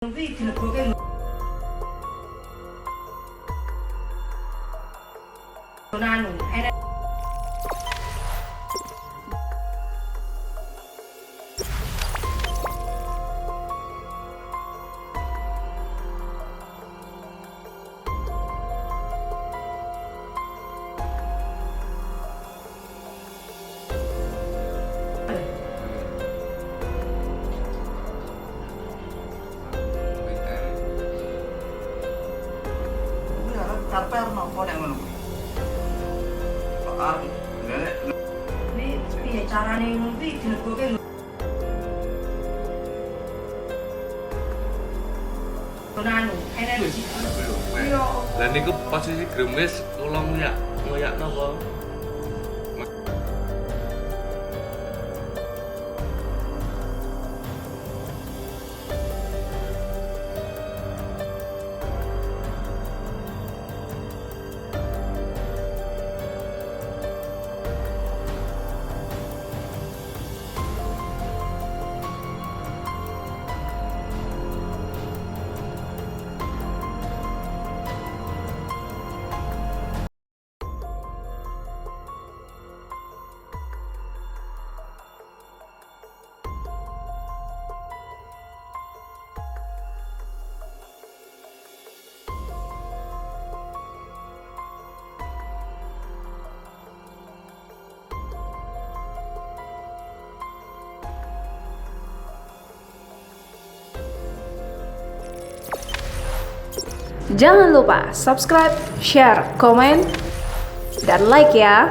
Kuwi dilebokke nggon anu enek. Kuwi arep karepe arep napa nek ngono kuwi? Kok arep nek Kuwi piye carane ngono kuwi dilebokke nggon anu energi. Iya. Lah niku posisi gremes kula ngoyak ngoyak napa? Jangan lupa subscribe, share, komen, dan like ya.